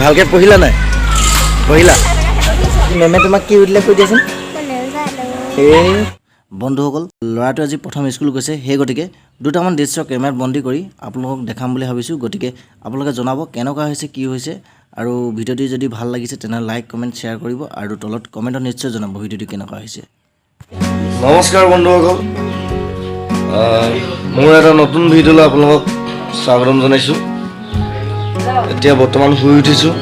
ভালকৈ পঢ়িলা নাই? পঢ়িলা? মেমে তোমাক কি সুধিলে কৈ দিয়াচোন। এই বন্ধুসকল, ল'ৰাটোৱে আজি প্ৰথম স্কুল গৈছে, সেই গতিকে দুটামান দৃশ্য কেমেৰাত বন্দী কৰি আপোনালোকক দেখাম বুলি ভাবিছোঁ। গতিকে আপোনালোকে জনাব কেনেকুৱা হৈছে, কি হৈছে, আৰু ভিডিঅ'টি যদি ভাল লাগিছে তেনেহ'লে লাইক, কমেণ্ট, শ্বেয়াৰ কৰিব আৰু তলত কমেণ্টত নিশ্চয় জনাব ভিডিঅ'টি কেনেকুৱা হৈছে। নমস্কাৰ বন্ধুসকল, মোৰ এটা নতুন ভিডিঅ'লৈ আপোনালোকক স্বাগতম জনাইছোঁ। এতিয়া বৰ্তমান শুই উঠিছোঁ।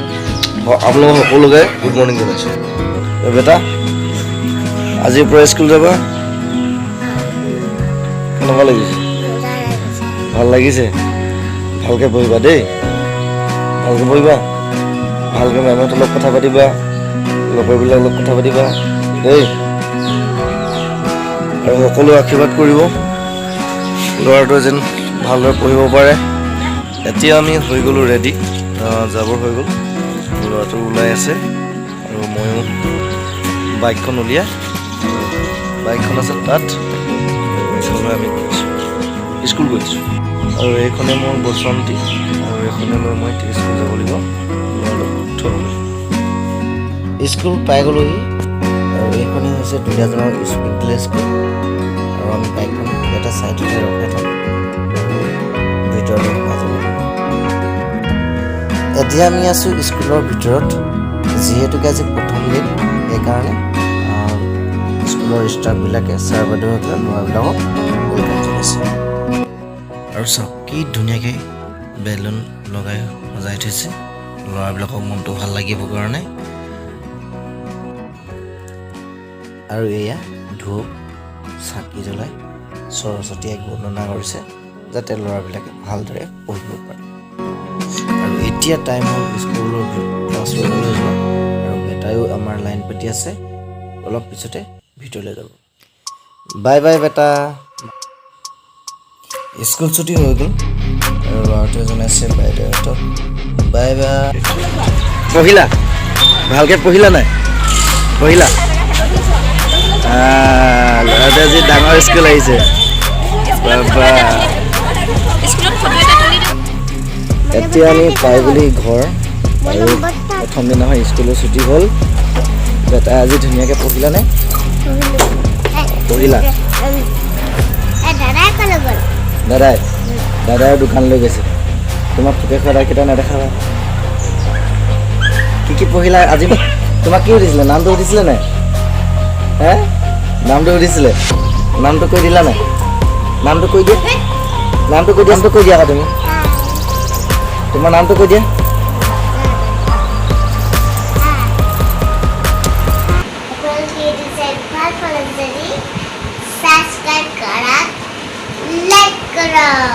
আপোনালোক সকলোকে গুড মৰ্ণিং জনাইছোঁ। এ বেটা, আজিৰ পৰা স্কুল যাবা, কেনেকুৱা লাগিছে? ভাল লাগিছে? ভালকৈ পঢ়িবা দেই, ভালকৈ পঢ়িবা, ভালকৈ মেমহঁতৰ লগত কথা পাতিবা, লগৰবিলাকৰ লগত কথা পাতিবা দেই, আৰু সকলোৱে আশীৰ্বাদ কৰিব ল'ৰাটোৱে যেন ভালদৰে পঢ়িব পাৰে। এতিয়া আমি হৈ গ'লোঁ ৰেডি, যাবৰ হৈ গ'ল। ল'ৰাটো ওলাই আছে আৰু ময়ো বাইকখন উলিয়াই, বাইকখন আছে তাত, এইখন লৈ আমি গৈ আছোঁ, স্কুল গৈ আছোঁ। আৰু এইখনে মোৰ বসন্তী আৰু এইখনে লৈ মই এতিয়া স্কুল যাব লাগিব ল'ৰাটোক থ'বলৈ। স্কুল পাই গ'লোহি আৰু এইখনেই হৈছে দুলীয়াজানৰ স্প্ৰিংকল স্কুল। আৰু আমি বাইকখন এটা ছাইডতে ৰখাই থ'ম আৰু ভিতৰলৈ সোমাই যাব লাগিব। এতিয়া আমি আছোঁ স্কুলৰ ভিতৰত। যিহেতুকে আজি প্ৰথম দিন, সেইকাৰণে স্কুলৰ ষ্টাফবিলাকে, ছাৰ বাইদেউসকলে ল'ৰাবিলাকক welcome জনাইছে। আৰু চাওক, কি ধুনীয়াকৈ বেলুন লগাই সজাই থৈছে ল'ৰাবিলাকক মনটো ভাল লাগিবৰ কাৰণে। আৰু এয়া ধূপ চাকি জ্বলাই সৰস্বতী আইক বন্দনা কৰিছে, যাতে ল'ৰাবিলাকে ভালদৰে পঢ়িব পাৰে। আৰু এতিয়া টাইম হ'ল স্কুলৰ ক্লাছৰুমলৈ যোৱা আৰু বেটায়ো আমাৰ লাইন পাতি আছে, অলপ পিছতে ভিতৰলৈ যাব। বাই বাই বেটা। স্কুল ছুটি হৈ গ'ল আৰু ল'ৰাটোৱে জনাইছে বাইদেউহঁতক বাই বাই। পঢ়িলা? ভালকৈ পঢ়িলা নাই? পঢ়িলা? ল'ৰাটোৱে আজি ডাঙৰ স্কুল আহিছে, বাবা। স্কুলত ফটো এটা তুলি দিওঁ। এতিয়া আমি পাই গ'লো ঘৰ আৰু প্ৰথম দিনাখন স্কুলো ছুটি হ'ল। বেটা, আজি ধুনীয়াকৈ পঢ়িলা নে? পঢ়িলা? দাদাই ক'লৈ গ'ল? দাদাই দোকানলৈ গৈছে। তোমাক পোকে খোৱা কেইটা নেদেখাবা। কি কি পঢ়িলা আজি? তোমাক কি সুধিছিলে? নামটো সুধিছিলে নাই? হে, নামটো সুধিছিলে? নামটো কৈ দিলা নাই? নামটো কৈ দিয়া, নামটো কৈ দিয়া, নামটো কৈ দিয়া আকৌ। তুমি তোমাৰ নামটো কৈ দিয়া। আপোনালোকে এইটো চাই ভাল পালে যদি ছাবস্ক্ৰাইব কৰক, লাইক কৰক।